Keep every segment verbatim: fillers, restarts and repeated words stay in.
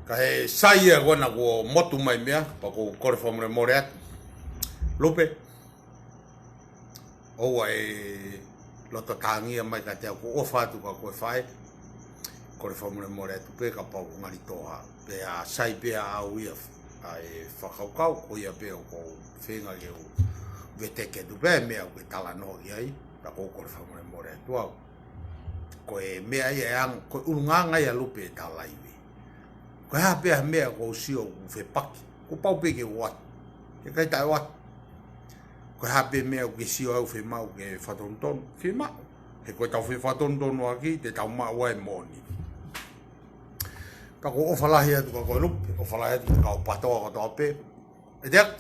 Kae sai ia ko ena kuo motu mai meʻa, pea ʻoku ou kole fakamolemole atu. Lupe, ʻoua ʻe loto tāngia mai kiate au, ʻoku ou ʻofa atu kia koe faʻē. Kole fakamolemole atu pē kapau ʻoku ngali tō ha. Pea sai pē ʻaʻau ia ʻa e fakakaukau, ko ia pē ʻoku ou feinga ke u veteki atu pē meʻa ʻoku ke talanoa ki ai, pea ʻoku ou kole fakamolemole atu au. Ko e meʻa ia ʻe anga, ko e ʻulungaanga ia Lupe ʻeta laivi. Ko e hā pē ha meʻa ʻoku ou sio ʻoku fepaki, kuo pau pē ke u ʻoatu. He ʻikai taʻe ʻoatu. Ko e hā pē meʻa ʻoku ke sio ʻoku fiemaʻu ke fakatonutonu, fiemaʻu. He ko ʻetau fefakatonutonu ʻaki, te tau maʻu ai e moʻoni. Pea ʻoku ou ʻofa lahi atu kia koe Lupe, ʻofa lahi atu ki he kau PTOA kotoa pē. ʻE Teʻaki,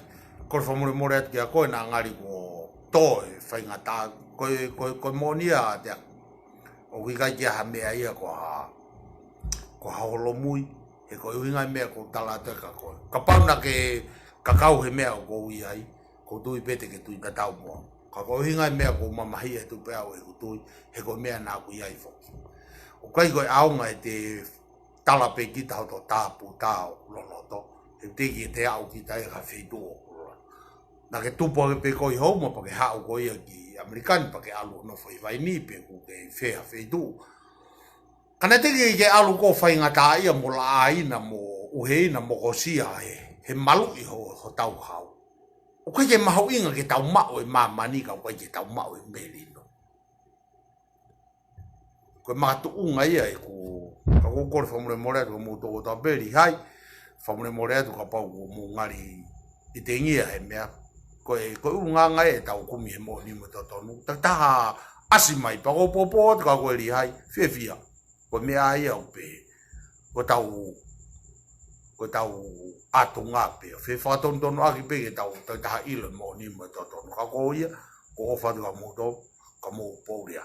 kole fakamolemole atu kia koe naʻa ngali kuo tō e faingataʻa, ko e, ko e, ko e moʻoni ia Teʻaki. ʻOku ʻikai ke ʻi ai ha meʻa ia ko ha, ko ha holomui, he ko e ʻuhinga e meʻa ʻoku ou tala atu kia koe. Kapau naʻa ke kakau he meʻa ʻoku ou ʻi ai, ʻoku ou tui pē te ke tui tatau mo au. Ka ko e ʻuhinga e meʻa ʻoku ou mamahiʻi atu pē au ʻeku tui, he ko e meʻa naʻa ku ʻi ai foki. ʻOku ʻikai ko e ʻaonga ʻete tala pē kita hoto tāpuaki ʻoku loloto, he teʻeki ke te aʻu kita ia ki ha feituʻu ʻoku loloto. Naʻa ke tupu hake pē koe ʻi Houma pea ke haʻu koe ia ki ʻAmelika ni pea ke ʻalu ʻo nofo ʻi Vainī pe ʻoku ke ʻi fē ha feituʻu. Ka naʻe teʻeki ke ʻalu koe ʻo faingataʻaʻia mo laʻāina mo ʻuheina mo kosia he, he maluʻi ho, hotau hau. ʻOku ʻikai ke mahuʻinga ke tau maʻu e māmani ka ʻoku ʻikai ke tau maʻu e melino. Ko e makatuʻunga ia ʻeku, ka ʻoku ou kole fakamolemole atu kia moutolu kotoa pē Lihai, fakamolemole atu kapau ʻoku mou ngali ʻitengia he meʻa. Ko e, ko e ʻulungaanga ia ʻetau kumi he moʻoni mo e totonu. Takitaha ʻasi mai pea ʻoku ou pōpō atu kia koe Lihai, fiefia. Ko e meʻa ia ʻoku pehē. Ko ʻetau, ko ʻetau ʻatunga pē. Fefakatonutonu ʻaki pē ke tau, tau takitaha ʻilo e moʻoni mo e totonu. Ka ko ia, ʻoku ou ʻofa atu kia moutolu, ka mou pō lea.